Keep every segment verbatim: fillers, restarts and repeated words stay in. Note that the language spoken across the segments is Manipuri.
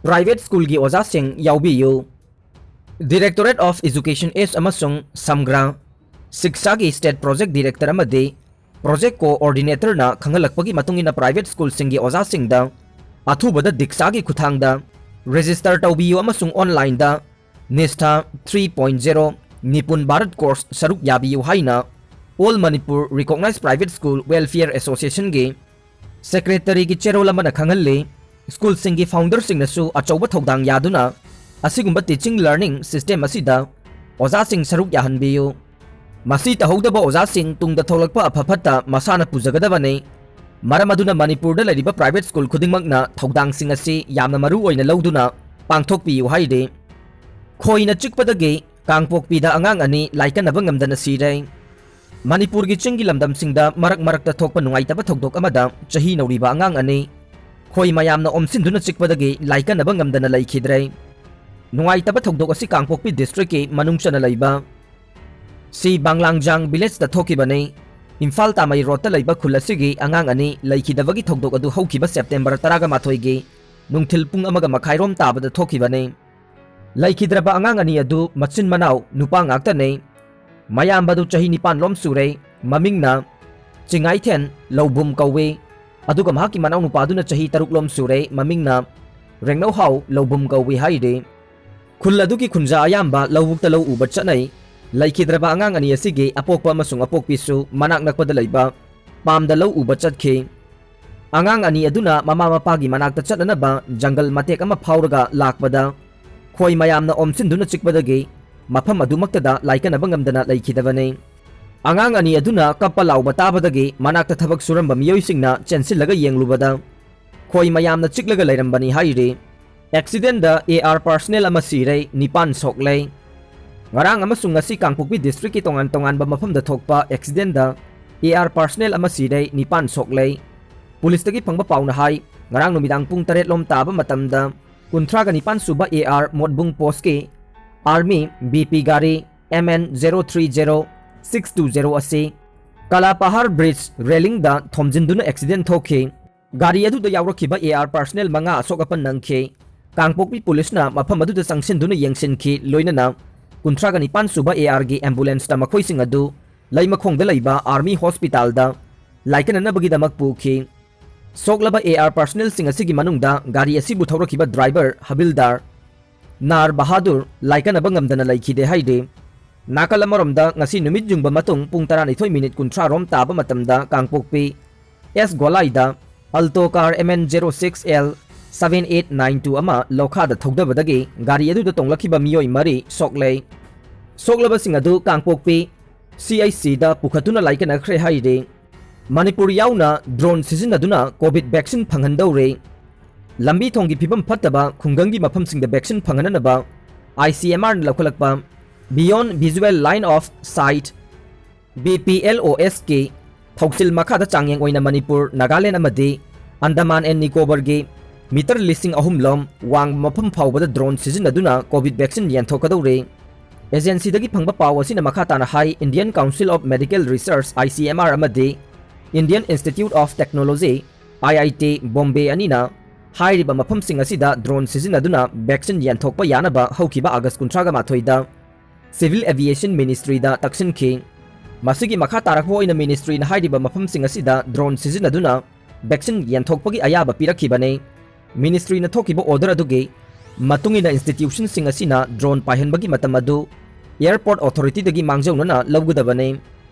private schoolꯒꯤ ꯑꯣꯖꯥꯁꯤꯡ ꯌꯥꯎꯕꯤꯌꯨ꯫ Directorate of Education East ꯑꯃꯁꯨꯡ ꯁꯝꯒ꯭ꯔꯥ ꯁꯤꯛꯁꯥꯒꯤ state project director ꯑꯃꯗꯤ project coordinatorꯅ ꯈꯪꯍꯜꯂꯛꯄꯒꯤ ꯃꯇꯨꯡ ꯏꯟꯅ private schoolꯁꯤꯡꯒꯤ ꯑꯣꯖꯥꯁꯤꯡꯗ ꯑꯊꯨꯕꯗ ꯗꯤꯛꯁꯥꯒꯤ ꯈꯨꯠꯊꯥꯡꯗ register ꯇꯧꯕꯤꯌꯨ ꯑꯃꯁꯨꯡ onlineꯗ Nishtha three point zero Nipun Bharat course ꯁꯔꯨꯛ ꯌꯥꯕꯤꯌꯨ ꯍꯥꯏꯅ All Manipur Recognized Private School Welfare Associationꯒꯤ secretaryꯒꯤ ꯆꯦꯔꯣꯜ ꯑꯃꯅ ꯈꯪꯍꯜꯂꯤ꯫ Schoolꯁꯤꯡꯒꯤ founderꯁꯤꯡꯅꯁꯨ ꯑꯆꯧꯕ ꯊꯧꯗꯥꯡ ꯌꯥꯗꯨꯅ ꯑꯁꯤꯒꯨꯝꯕ teaching learning system ꯑꯁꯤꯗ ꯑꯣꯖꯥꯁꯤꯡ ꯁꯔꯨꯛ ꯌꯥꯍꯟꯕꯤꯌꯨ꯫ ꯃꯁꯤ ꯇꯧꯍꯧꯗꯕ ꯑꯣꯖꯥꯁꯤꯡ ꯇꯨꯡꯗ ꯊꯣꯛꯂꯛꯄ ꯑꯐ ꯐꯠꯇ ꯃꯁꯥꯅ ꯄꯨꯖꯒꯗꯕꯅꯤ꯫ ꯃꯔꯝ ꯑꯗꯨꯅ ꯃꯅꯤꯄꯨꯔꯗ ꯂꯩꯔꯤꯕ private school ꯈꯨꯗꯤꯡꯃꯛꯅ ꯊꯧꯗꯥꯡꯁꯤꯡ ꯑꯁꯤ ꯌꯥꯝꯅ ꯃꯔꯨ ꯑꯣꯏꯅ ꯂꯧꯗꯨꯅ ꯄꯥꯡꯊꯣꯛꯄꯤꯌꯨ ꯍꯥꯏꯔꯤ꯫ ꯈꯣꯏꯅ ꯆꯤꯛꯄꯗꯒꯤ ꯀꯥꯡꯄꯣꯛꯄꯤꯗ ꯑꯉꯥꯡ ꯑꯅꯤ ꯂꯥꯏꯀꯠꯅꯕ ꯉꯝꯗꯅ ꯁꯤꯔꯦ꯫ ꯃꯅꯤꯄꯨꯔꯒꯤ ꯆꯤꯡꯒꯤ ꯂꯝꯗꯝꯁꯤꯡꯗ ꯃꯔꯛ ꯃꯔꯛꯇ ꯊꯣꯛꯄ ꯅꯨꯡꯉꯥꯏꯇꯕ ꯊꯧꯗꯣꯛ ꯑꯃꯗ ꯆꯍꯤ ꯅꯧꯔꯤꯕ ꯑꯉꯥꯡ ꯑꯅꯤ ꯈꯣꯏ ꯃꯌꯥꯝꯅ ꯑꯣꯝꯁꯤꯟꯗꯨꯅ ꯆꯤꯛꯄꯗꯒꯤ ꯂꯥꯏꯀꯠꯅꯕ ꯉꯝꯗꯅ ꯂꯩꯈꯤꯗ꯭ꯔꯦ꯫ ꯅꯨꯡꯉꯥꯏꯇꯕ ꯊꯧꯗꯣꯛ ꯑꯁꯤ ꯀꯥꯡꯄꯣꯛꯄꯤ districtꯀꯤ ꯃꯅꯨꯡ ꯆꯟꯅ ꯂꯩꯕ ꯁꯤ ꯕꯥꯡꯂꯥꯡꯖꯥꯡ villageꯇ ꯊꯣꯛꯈꯤꯕꯅꯤ꯫ ꯏꯝꯐꯥꯜ ꯇꯥꯃꯩ roadꯇ ꯂꯩꯕ ꯈꯨꯜ ꯑꯁꯤꯒꯤ ꯑꯉꯥꯡ ꯑꯅꯤ ꯂꯩꯈꯤꯗꯕꯒꯤ ꯊꯧꯗꯣꯛ ꯑꯗꯨ ꯍꯧꯈꯤꯕ September ꯇꯔꯥꯒ ꯃꯥꯊꯣꯏꯒꯤ ꯅꯨꯡꯊꯤꯜ ꯄꯨꯡ ꯑꯃꯒ ꯃꯈꯥꯏꯔꯣꯝ ꯇꯥꯕꯗ ꯊꯣꯛꯈꯤꯕꯅꯤ꯫ ꯂꯩꯈꯤꯗ꯭ꯔꯕ ꯑꯉꯥꯡ ꯑꯅꯤ ꯑꯗꯨ ꯃꯆꯤꯟ ꯃꯅꯥꯎ ꯅꯨꯄꯥ ꯉꯥꯛꯇꯅꯤ꯫ ꯃꯌꯥꯝꯕꯗꯨ ꯆꯍꯤ ꯅꯤꯄꯥꯟ ꯂꯣꯝ ꯁꯨꯔꯦ, ꯃꯃꯤꯡꯅ ꯆꯤꯡꯉꯥꯏꯊꯦꯟ ꯂꯧꯕꯨꯝ ꯀꯧꯏ꯫ ꯑꯗꯨꯒ ꯃꯍꯥꯛꯀꯤ ꯃꯅꯥꯎꯅꯨꯄꯥꯗꯨꯅ ꯆꯍꯤ ꯇꯔꯨꯛ ꯂꯣꯝ ꯁꯨꯔꯦ, ꯃꯃꯤꯡꯅ ꯔꯦꯡꯅꯧꯍꯥꯎ ꯂꯧꯕꯨꯝ ꯀꯧꯏ ꯍꯥꯏꯔꯤ꯫ ꯈꯨꯜ ꯑꯗꯨꯒꯤ ꯈꯨꯟꯖꯥ ꯑꯌꯥꯝꯕ ꯂꯧꯕꯨꯛꯇ ꯂꯧ ꯎꯕ ꯆꯠꯅꯩ꯫ ꯂꯩꯈꯤꯗ꯭ꯔꯕ ꯑꯉꯥꯡ ꯑꯅꯤ ꯑꯁꯤꯒꯤ ꯑꯄꯣꯛꯄ ꯑꯃꯁꯨꯡ ꯑꯄꯣꯛꯄꯤꯁꯨ ꯃꯅꯥꯛ ꯅꯛꯄꯗ ꯂꯩꯕ ꯄꯥꯝꯗ ꯂꯧ ꯎꯕ ꯆꯠꯈꯤ꯫ ꯑꯉꯥꯡ ꯑꯅꯤ ꯑꯗꯨꯅ ꯃꯃꯥ ꯃꯄꯥꯒꯤ ꯃꯅꯥꯛꯇ ꯆꯠꯅꯅꯕ ꯖꯪꯒꯜ ꯃꯇꯦꯛ ꯑꯃ ꯐꯥꯎꯔꯒ ꯂꯥꯛꯄꯗ ꯈꯣꯏ ꯃꯌꯥꯝꯅ ꯑꯣꯝꯁꯤꯟꯗꯨꯅ ꯆꯤꯛꯄꯗꯒꯤ ꯃꯐꯝ ꯑꯗꯨꯃꯛꯇꯗ ꯂꯥꯏꯀꯠꯅꯕ ꯉꯝꯗꯅ ꯂꯩꯈꯤꯗꯕꯅꯤ꯫ ꯑꯉꯥꯡ ꯑꯅꯤ ꯑꯗꯨꯅ ꯀꯞꯄ ꯂꯥꯎꯕ ꯇꯥꯕꯗꯒꯤ ꯃꯅꯥꯛꯇ ꯊꯕꯛ ꯁꯨꯔꯝꯕ ꯃꯤꯑꯣꯏꯁꯤꯡꯅ ꯆꯦꯟꯁꯤꯜꯂꯒ ꯌꯦꯡꯂꯨꯕꯗ ꯈꯣꯏ ꯃꯌꯥꯝꯅ ꯆꯤꯛꯂꯒ ꯂꯩꯔꯝꯕꯅꯤ ꯍꯥꯏꯔꯤ꯫ Accidentꯗ AR personnel ꯑꯃ ꯁꯤꯔꯦ, ꯅꯤꯄꯥꯟ ꯁꯣꯛꯂꯦ꯫ ꯉꯔꯥꯡ ꯑꯃꯁꯨꯡ ꯉꯁꯤ ꯀꯥꯡꯄꯣꯛꯄꯤ districtꯀꯤ ꯇꯣꯉꯥꯟ ꯇꯣꯉꯥꯟꯕ ꯃꯐꯝꯗ ꯊꯣꯛꯄ accidentꯗ AR personnel ꯑꯃ ꯁꯤꯔꯦ, ꯅꯤꯄꯥꯟ ꯁꯣꯛꯂꯦ꯫ ꯄꯨꯂꯤꯁꯇꯒꯤ ꯐꯪꯕ ꯄꯥꯎꯅ ꯍꯥꯏ, ꯉꯔꯥꯡ ꯅꯨꯃꯤꯗꯥꯡ ꯄꯨꯡ ꯇꯔꯦꯠ ꯂꯣꯝ ꯇꯥꯕ ꯃꯇꯝꯗ ꯀꯨꯟꯊ꯭ꯔꯥꯒ ꯅꯤꯄꯥꯟ ꯁꯨꯕ AR ꯃꯣꯠꯕꯨꯡ postꯀꯤ Army BP ꯒꯥꯔꯤ MN zero three zero six two zero ꯑꯁꯤ ꯀꯂꯥꯄꯍꯥꯔ bridge railingꯗ ꯊꯣꯝꯖꯤꯟꯗꯨꯅ accident ꯊꯣꯛꯈꯤ꯫ ꯒꯥꯔꯤ ꯑꯗꯨꯗ ꯌꯥꯎꯔꯛꯈꯤꯕ AR personnel ꯃꯉꯥ ꯑꯁꯣꯛ ꯑꯄꯟ ꯅꯪꯈꯤ꯫ ꯀꯥꯡꯄꯣꯛꯄꯤ ꯄꯨꯂꯤꯁꯅ ꯃꯐꯝ ꯑꯗꯨꯗ ꯆꯪꯁꯤꯟꯗꯨꯅ ꯌꯦꯡꯁꯤꯟꯈꯤ, ꯂꯣꯏꯅꯅ ꯀꯨꯟꯊ꯭ꯔꯥꯒ ꯅꯤꯄꯥꯟ ꯁꯨꯕ AR ꯒꯤ ambulance ꯇ ꯃꯈꯣꯏꯁꯤꯡ ꯑꯗꯨ ꯂꯩꯃꯈꯣꯡꯗ ꯂꯩꯕ Army Hospital ꯗ ꯂꯥꯏꯀꯠꯅꯅꯕꯒꯤꯗꯃꯛ ꯄꯨꯈꯤ꯫ ꯁꯣꯛꯂꯕ AR personnel ꯁꯤꯡ ꯑꯁꯤꯒꯤ ꯃꯅꯨꯡꯗ ꯒꯥꯔꯤ ꯑꯁꯤꯕꯨ ꯊꯧꯔꯛꯈꯤꯕ driver ꯍꯕꯤꯜꯗꯥꯔ ꯅꯥꯔ ꯕꯍꯥꯗꯨꯔ ꯂꯥꯏꯀꯠꯅꯕ ꯉꯝꯗꯅ ꯂꯩꯈꯤꯗꯦ ꯍꯥꯏꯔꯤ꯫ ꯅꯥꯀꯜ ꯑꯃꯔꯣꯝꯗ, ꯉꯁꯤ ꯅꯨꯃꯤꯠ ꯌꯨꯡꯕ ꯃꯇꯨꯡ ꯄꯨꯡ ꯇꯔꯥꯅꯤꯊꯣꯏ ꯃꯤꯅꯤꯠ ꯀꯨꯟꯊ꯭ꯔꯥ ꯔꯣꯝ ꯇꯥꯕ ꯃꯇꯝꯗ ꯀꯥꯡꯄꯣꯛꯄꯤ S ꯒꯣꯂꯥꯏꯗ Alto car M N zero six L seven eight nine two ꯑꯃ ꯂꯣꯈꯥꯗ ꯊꯧꯗꯕꯗꯒꯤ ꯒꯥꯔꯤ ꯑꯗꯨꯗ ꯇꯣꯡꯂꯛꯈꯤꯕ ꯃꯤꯑꯣꯏ ꯃꯔꯤ ꯁꯣꯛꯂꯦ꯫ ꯁꯣꯛꯂꯕꯁꯤꯡ ꯑꯗꯨ ꯀꯥꯡꯄꯣꯛꯄꯤ CHC ꯗ ꯄꯨꯈꯠꯇꯨꯅ ꯂꯥꯏꯀꯠꯅꯈ꯭ꯔꯦ ꯍꯥꯏꯔꯤ꯫ ꯃꯅꯤꯄꯨꯔ ꯌꯥꯎꯅ drone ꯁꯤꯖꯤꯟꯅꯗꯨꯅ COVID vaccine ꯐꯪꯍꯟꯗꯧꯔꯦ꯫ ꯂꯝꯕꯤ ꯊꯣꯡꯒꯤ ꯐꯤꯕꯝ ꯐꯠꯇꯕ ꯈꯨꯡꯒꯪꯒꯤ ꯃꯐꯝꯁꯤꯡꯗ vaccine ꯐꯪꯍꯟꯅꯅꯕ ICMR ꯅ ꯂꯧꯈꯠꯂꯛꯄ Beyond Visual Line of Sight, BVLOS ꯀꯤ ꯊꯧꯁꯤꯜ ꯃꯈꯥꯗ ꯆꯥꯡꯌꯦꯡ ꯑꯣꯏꯅ ꯃꯅꯤꯄꯨꯔ, ꯅꯥꯒꯥꯂꯦꯟ ꯑꯃꯗꯤ ꯑꯟꯗꯃꯥꯟ and ꯅꯤꯀꯣꯕꯔꯒꯤ meter ꯂꯤꯁꯤꯡ ꯑꯍꯨꯝ ꯂꯣꯝ ꯋꯥꯡꯕ ꯃꯐꯝ ꯐꯥꯎꯕꯗ drone ꯁꯤꯖꯤꯟꯅꯗꯨꯅ COVID vaccine ꯌꯦꯟꯊꯣꯛꯀꯗꯧꯔꯦ꯫ Agency ꯗꯒꯤ ꯐꯪꯕ ꯄꯥꯎ ꯑꯁꯤꯅ ꯃꯈꯥ ꯇꯥꯅ ꯍꯥꯏ, Indian Council of Medical Research, ICMR, ꯑꯃꯗꯤ Indian Institute of Technology, IIT Bombay, ꯑꯅꯤꯅ ꯍꯥꯏꯔꯤꯕ ꯃꯐꯝꯁꯤꯡ ꯑꯁꯤꯗ drone ꯁꯤꯖꯤꯟꯅꯗꯨꯅ vaccine ꯌꯦꯟꯊꯣꯛꯄ ꯌꯥꯅꯕ ꯍꯧꯈꯤꯕ August ꯀꯨꯟꯊ꯭ꯔꯥꯒ ꯃꯥꯊꯣꯏꯗ Civil Aviation Ministry ꯗ ꯇꯛꯁꯤꯟꯈꯤ꯫ ꯃꯁꯤꯒꯤ ꯃꯈꯥ ꯇꯥꯔꯛꯄ ꯑꯣꯏꯅ ministry ꯅ ꯍꯥꯏꯔꯤꯕ ꯃꯐꯝꯁꯤꯡ ꯑꯁꯤꯗ drone ꯁꯤꯖꯤꯟꯅꯗꯨꯅ vaccine ꯌꯦꯟꯊꯣꯛꯄꯒꯤ ꯑꯌꯥꯕ ꯄꯤꯔꯛꯈꯤꯕꯅꯤ꯫ Ministry ꯅ ꯊꯣꯛꯈꯤꯕ order ꯑꯗꯨꯒꯤ ꯃꯇꯨꯡ ꯏꯟꯅ institution ꯁꯤꯡ ꯑꯁꯤꯅ drone ꯄꯥꯏꯍꯟꯕꯒꯤ ꯃꯇꯝ ꯑꯗꯨ Airport Authority ꯗꯒꯤ ꯃꯥꯡꯖꯧꯅꯅ ꯂꯧꯒꯗꯕꯅꯤ꯫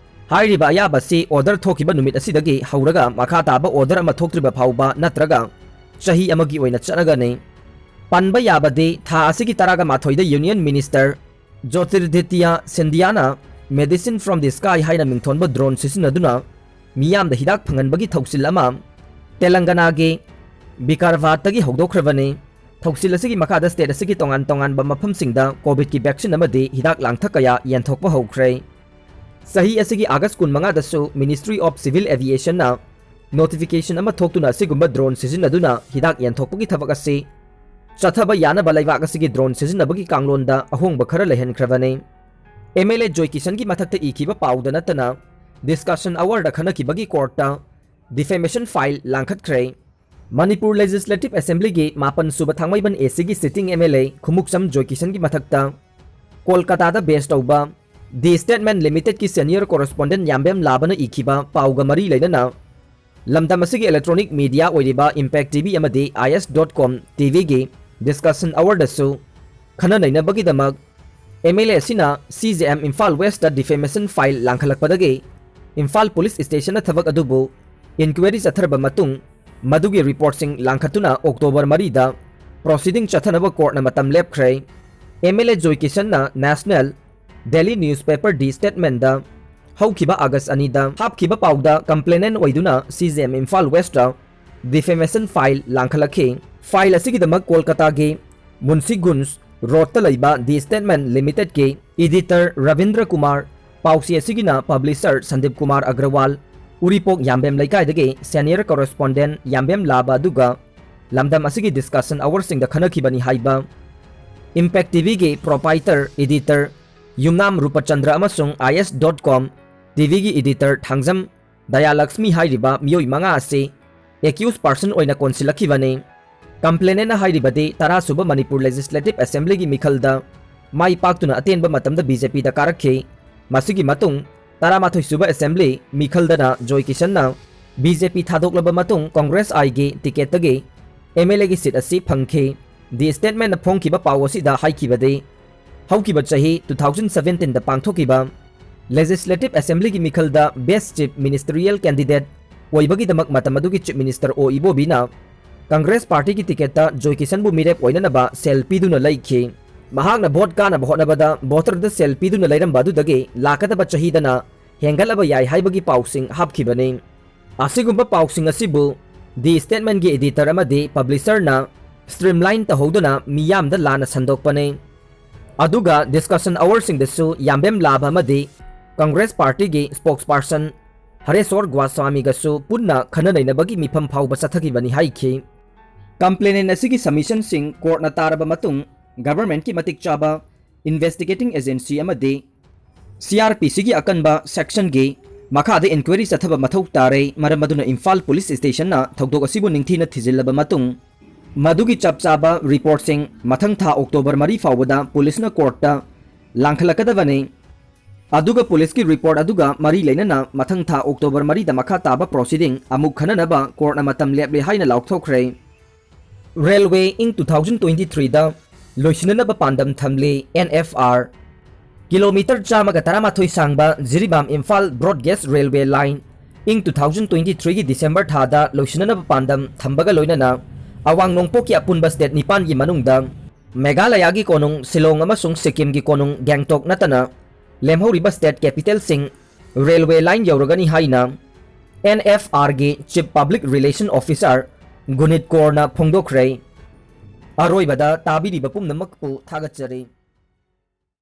ꯍꯥꯏꯔꯤꯕ ꯑꯌꯥꯕ ꯑꯁꯤ order ꯊꯣꯛꯈꯤꯕ ꯅꯨꯃꯤꯠ ꯑꯁꯤꯗꯒꯤ ꯍꯧꯔꯒ ꯃꯈꯥ ꯇꯥꯕ order ꯑꯃ ꯊꯣꯛꯇ꯭ꯔꯤꯕ ꯐꯥꯎꯕ ꯅꯠꯇ꯭ꯔꯒ ꯆꯍꯤ ꯑꯃꯒꯤ ꯑꯣꯏꯅ ꯆꯠꯅꯒꯅꯤ꯫ ꯄꯟꯕ ꯌꯥꯕꯗꯤ, ꯊꯥ ꯑꯁꯤꯒꯤ ꯇꯔꯥꯒ ꯃꯥꯊꯣꯏꯗ Union Minister ꯖꯣꯇꯤꯔꯥꯗꯤꯇ꯭ꯌ ꯁꯤꯟꯙꯤꯌꯥꯅ Medicine from the Sky ꯍꯥꯏꯅ ꯃꯤꯡꯊꯣꯟꯕ drone ꯁꯤꯖꯤꯟꯅꯗꯨꯅ ꯃꯤꯌꯥꯝꯗ ꯍꯤꯗꯥꯛ ꯐꯪꯍꯟꯕꯒꯤ ꯊꯧꯁꯤꯜ ꯑꯃ ꯇꯦꯂꯪꯒꯅꯥꯒꯤ ꯕꯤꯀꯥꯔꯚꯥꯠꯇꯒꯤ ꯍꯧꯗꯣꯛꯈ꯭ꯔꯕꯅꯤ꯫ ꯊꯧꯁꯤꯜ ꯑꯁꯤꯒꯤ ꯃꯈꯥꯗ state ꯑꯁꯤꯒꯤ ꯇꯣꯉꯥꯟ ꯇꯣꯉꯥꯟꯕ ꯃꯐꯝꯁꯤꯡꯗ COVID ꯀꯤ vaccine ꯑꯃꯗꯤ ꯍꯤꯗꯥꯛ ꯂꯥꯡꯊꯛ ꯀꯌꯥ ꯌꯦꯟꯊꯣꯛꯄ ꯍꯧꯈ꯭ꯔꯦ꯫ ꯆꯍꯤ ꯑꯁꯤꯒꯤ August ꯀꯨꯟꯃꯉꯥꯗꯁꯨ Ministry of Civil Aviation ꯅ notification ꯑꯃ ꯊꯣꯛꯇꯨꯅ ꯑꯁꯤꯒꯨꯝꯕ drone ꯁꯤꯖꯤꯟꯅꯗꯨꯅ ꯍꯤꯗꯥꯛ ꯌꯦꯟꯊꯣꯛꯄꯒꯤ ꯊꯕꯛ ꯑꯁꯤ ꯆꯠꯊꯕ ꯌꯥꯅꯕ ꯂꯩꯕꯥꯛ ꯑꯁꯤꯒꯤ drone ꯁꯤꯖꯤꯟꯅꯕꯒꯤ ꯀꯥꯡꯂꯣꯟꯗ ꯑꯍꯣꯡꯕ ꯈꯔ ꯂꯩꯍꯟꯈ꯭ꯔꯕꯅꯤ꯫ MLA ꯖꯣꯏ ꯀꯤꯁꯟꯒꯤ ꯃꯊꯛꯇ ꯏꯈꯤꯕ ꯄꯥꯎꯗ ꯅꯠꯇꯅ discussion hour ꯗ ꯈꯟꯅꯈꯤꯕꯒꯤ court ꯇ defamation file ꯂꯥꯡꯈꯠꯈ꯭ꯔꯦ꯫ ꯃꯅꯤꯄꯨꯔ Legislative Assemblyꯒꯤ ꯃꯥꯄꯟ ꯁꯨꯕ ꯊꯥꯡꯃꯩꯕꯟ ACꯒꯤ sitting MLA ꯈꯨꯃꯨꯛꯆꯝ ꯖꯣꯏꯀꯤꯁꯟꯒꯤ ꯃꯊꯛꯇ ꯀꯣꯜꯀꯇꯥꯗ base ꯇꯧꯕ The Statesman Limitedꯀꯤ senior correspondent ꯌꯥꯝꯕꯦꯝ ꯂꯥꯕꯅ ꯏꯈꯤꯕ ꯄꯥꯎꯒ ꯃꯔꯤ ꯂꯩꯅꯅ ꯂꯝꯗꯝ ꯑꯁꯤꯒꯤ electronic media ꯑꯣꯏꯔꯤꯕ Impact TV ꯑꯃꯗꯤ IS dot com TVꯒꯤ discussion hourꯗꯁꯨ ꯈꯟꯅ ꯅꯩꯅꯕꯒꯤꯗꯃꯛ MLA ꯑꯁꯤꯅ CJM Imphal Westꯇ defamation file ꯂꯥꯡꯈꯠꯂꯛꯄꯗꯒꯤ Imphal Police Stationꯅ ꯊꯕꯛ ꯑꯗꯨꯕꯨ inquiry ꯆꯠꯊꯔꯕ ꯃꯇꯨꯡ ꯃꯗꯨꯒꯤ reportꯁꯤꯡ ꯂꯥꯡꯈꯠꯇꯨꯅ October ꯃꯔꯤꯗ proceeding ꯆꯠꯊꯅꯕ courtꯅ ꯃꯇꯝ ꯂꯦꯞꯈ꯭ꯔꯦ꯫ MLA joy ꯀꯤꯁꯟꯅ national daily newspaper The Statesmanꯗ ꯍꯧꯈꯤꯕ August ꯑꯅꯤꯗ ꯍꯥꯞꯈꯤꯕ ꯄꯥꯎꯗ complainant ꯑꯣꯏꯗꯨꯅ CJM Imphal Westꯇ defamation file ꯂꯥꯡꯈꯠꯂꯛꯈꯤ꯫ File ꯑꯁꯤꯒꯤꯗꯃꯛ ꯀꯣꯜꯀꯇꯥꯒꯤ ꯃꯨꯟꯁꯤꯒꯨꯟꯖ ꯔꯣꯗꯇ ꯂꯩꯕ The Statesman Limitedꯀꯤ editor Rabindra Kumar, ꯄꯥꯎꯆꯦ ꯑꯁꯤꯒꯤꯅ publisher ꯁꯟꯗꯤꯞ ꯀꯨꯃꯥꯔ ꯑꯒ꯭ꯔꯋꯥꯜ, ꯎꯔꯤꯄꯣꯛ ꯌꯥꯝꯕꯦꯝ ꯂꯩꯀꯥꯏꯗꯒꯤ senior correspondent ꯌꯥꯝꯕꯦꯝ ꯂꯥꯕ ꯑꯗꯨꯒ ꯂꯝꯗꯝ ꯑꯁꯤꯒꯤ discussion hourꯁꯤꯡꯗ ꯈꯟꯅꯈꯤꯕꯅꯤ ꯍꯥꯏꯕ Impact TVꯒꯤ proprietor, editor ꯌꯨꯝꯅꯥꯝ ꯔꯨꯄꯆꯟꯗ꯭ꯔ ꯑꯃꯁꯨꯡ IS dot com TVꯒꯤ editor Thangjam ꯗꯌꯥꯂꯛꯁꯃꯤ ꯍꯥꯏꯔꯤꯕ ꯃꯤꯑꯣꯏ ꯃꯉꯥ ꯑꯁꯤ accused person ꯑꯣꯏꯅ ꯀꯣꯟꯁꯤꯜꯂꯛꯈꯤꯕꯅꯤ꯫ Complainantꯅ ꯍꯥꯏꯔꯤꯕꯗꯤ ꯇꯔꯥ ꯁꯨꯕ ꯃꯅꯤꯄꯨꯔ Legislative Assemblyꯒꯤ ꯃꯤꯈꯜꯗ ꯃꯥꯏ ꯄꯥꯛꯇꯨꯅ ꯑꯇꯦꯟꯕ ꯃꯇꯝꯗ BJPꯗ ꯀꯥꯔꯛꯈꯤ꯫ ꯃꯁꯤꯒꯤ ꯃꯇꯨꯡ ꯇꯔꯥꯃꯥꯊꯣꯏ ꯁꯨꯕ Assembly ꯃꯤꯈꯜꯗꯅ ꯖꯣꯏ ꯀꯤꯁꯟꯅ BJP ꯊꯥꯗꯣꯛꯂꯕ ꯃꯇꯨꯡ Congress Iꯒꯤ ticketꯇꯒꯤ MLAꯒꯤ seat ꯑꯁꯤ ꯐꯪꯈꯤ꯫ The Statesmanꯅ ꯐꯣꯡꯈꯤꯕ ꯄꯥꯎ ꯑꯁꯤꯗ ꯍꯥꯏꯈꯤꯕꯗꯤ, ꯍꯧꯈꯤꯕ ꯆꯍꯤ two thousand seventeenꯗ ꯄꯥꯡꯊꯣꯛꯈꯤꯕ Legislative Assemblyꯒꯤ ꯃꯤꯈꯜꯗ best chief ministerial candidate ꯑꯣꯏꯕꯒꯤꯗꯃꯛ ꯃꯇꯝ ꯑꯗꯨꯒꯤ Chief Minister ꯑꯣ ꯏꯕꯣꯕꯤꯅ Congress partyꯒꯤ ticketꯇ ꯖꯣꯏ ꯀꯤꯁꯟꯕꯨ ꯃꯤꯔꯦꯞ ꯑꯣꯏꯅꯅꯕ ꯁꯦꯜ ꯄꯤꯗꯨꯅ ꯂꯩꯈꯤ꯫ ꯃꯍꯥꯛꯅ vote ꯀꯥꯅꯕ ꯍꯣꯠꯅꯕꯗ voterꯗ ꯁꯦꯜ ꯄꯤꯗꯨꯅ ꯂꯩꯔꯝꯕ ꯑꯗꯨꯗꯒꯤ ꯂꯥꯛꯀꯗꯕ ꯆꯍꯤꯗꯅ ꯍꯦꯟꯒꯠꯂꯕ ꯌꯥꯏ ꯍꯥꯏꯕꯒꯤ ꯄꯥꯎꯁꯤꯡ ꯍꯥꯞꯈꯤꯕꯅꯤ꯫ ꯑꯁꯤꯒꯨꯝꯕ ꯄꯥꯎꯁꯤꯡ ꯑꯁꯤꯕꯨ The Statesmanꯒꯤ editor ꯑꯃꯗꯤ publisherꯅ streamline ꯇꯧꯍꯧꯗꯨꯅ ꯃꯤꯌꯥꯝꯗ ꯂꯥꯟꯅ ꯁꯟꯗꯣꯛꯄꯅꯤ꯫ ꯑꯗꯨꯒ discussion hourꯁꯤꯡꯗꯁꯨ ꯌꯥꯝꯕꯦꯝ ꯂꯥꯕ ꯑꯃꯗꯤ Congress partyꯒꯤ spokesperson ꯍꯔꯦꯁꯣꯔ ꯒꯣꯁ꯭ꯋꯥꯃꯤꯒꯁꯨ ꯄꯨꯟꯅ ꯈꯟꯅ ꯅꯩꯅꯕꯒꯤ ꯃꯤꯐꯝ ꯐꯥꯎꯕ ꯆꯠꯊꯈꯤꯕꯅꯤ ꯍꯥꯏꯈꯤ꯫ Complainant ꯑꯁꯤꯒꯤ submissionꯁꯤꯡ courtꯅ ꯇꯥꯔꯕ ꯃꯇꯨꯡ governmentꯀꯤ ꯃꯇꯤꯛ ꯆꯥꯕ investigating agency ꯑꯃꯗꯤ CrPCꯒꯤ ꯑꯀꯟꯕ sectionꯒꯤ ꯃꯈꯥꯗ inquiry ꯆꯠꯊꯕ ꯃꯊꯧ ꯇꯥꯔꯦ꯫ ꯃꯔꯝ ꯑꯗꯨꯅ ꯏꯝꯐꯥꯜ ꯄꯨꯂꯤꯁ ꯁ꯭ꯇꯦꯁꯟꯅ ꯊꯧꯗꯣꯛ ꯑꯁꯤꯕꯨ ꯅꯤꯡꯊꯤꯅ ꯊꯤꯖꯤꯜꯂꯕ ꯃꯇꯨꯡ, ꯃꯗꯨꯒꯤ ꯆꯞ ꯆꯥꯕ ꯔꯤꯄꯣꯔꯠꯁꯤꯡ ꯃꯊꯪ ꯊꯥ ꯑꯣꯛꯇꯣꯕꯔ ꯃꯔꯤ ꯐꯥꯎꯕꯗ ꯄꯨꯂꯤꯁꯅ ꯀꯣꯔꯠꯇ ꯂꯥꯡꯈꯠꯂꯛꯀꯗꯕꯅꯤ꯫ ꯑꯗꯨꯒ ꯄꯨꯂꯤꯁꯀꯤ ꯔꯤꯄꯣꯔꯠ ꯑꯗꯨꯒ ꯃꯔꯤ ꯂꯩꯅꯅ ꯃꯊꯪ ꯊꯥ ꯑꯣꯛꯇꯣꯕꯔ ꯃꯔꯤꯗ ꯃꯈꯥ ꯇꯥꯕ ꯄ꯭ꯔꯣꯁꯤꯗꯤꯡ ꯑꯃꯨꯛ ꯈꯟꯅꯅꯕ ꯀꯣꯔꯠꯅ ꯃꯇꯝ ꯂꯦꯞꯂꯦ ꯍꯥꯏꯅ ꯂꯥꯎꯊꯣꯛꯈ꯭ꯔꯦ꯫ ꯔꯦꯜꯋꯦ ꯏꯪ two thousand twenty threeꯗ ꯂꯣꯏꯁꯤꯟꯅꯅꯕ ꯄꯥꯟꯗꯝ ꯊꯝꯂꯤ꯫ ꯑꯦꯟ ꯑꯦꯐ ꯑꯥꯔ ꯀꯤꯂꯣꯃꯤꯇꯔ ꯆꯥꯝꯃꯒ ꯇꯔꯥꯃꯥꯊꯣꯏ ꯁꯥꯡꯕ Jiribam Imphal broad gauge railway line ꯏꯪ two thousand twenty threeꯒꯤ ꯗꯤꯁꯦꯝꯕꯔ ꯊꯥꯗ ꯂꯣꯏꯁꯤꯟꯅꯅꯕ ꯄꯥꯟꯗꯝ ꯊꯝꯕꯒ ꯂꯣꯏꯅꯅ ꯑꯋꯥꯡ ꯅꯣꯡꯄꯣꯛꯀꯤ ꯑꯄꯨꯟꯕ ꯁ꯭ꯇꯦꯠ ꯅꯤꯄꯥꯟꯒꯤ ꯃꯅꯨꯡꯗ ꯃꯦꯘꯥꯂꯌꯥꯒꯤ ꯀꯣꯅꯨꯡ ꯁꯤꯂꯣꯡ ꯑꯃꯁꯨꯡ ꯁꯤꯛꯀꯤꯝꯒꯤ ꯀꯣꯅꯨꯡ ꯒꯦꯡꯇꯣꯛ ꯅꯠꯇꯅ ꯂꯦꯝꯍꯧꯔꯤꯕ ꯁ꯭ꯇꯦꯠ ꯀꯦꯄꯤꯇꯦꯜꯁꯤꯡ ꯔꯦꯜꯋꯦ ꯂꯥꯏꯟ ꯌꯧꯔꯒꯅꯤ ꯍꯥꯏꯅ ꯑꯦꯟ ꯑꯦꯐ ꯑꯥꯔꯒꯤ chief public relation officer Gunit ꯀꯣꯔꯅ ꯐꯣꯡꯗꯣꯛꯈ꯭ꯔꯦ꯫ ꯑꯔꯣꯏꯕꯗ ꯇꯥꯕꯤꯔꯤꯕ ꯄꯨꯝꯅꯃꯛꯄꯨ ꯊꯥꯒꯠꯆꯔꯤ꯫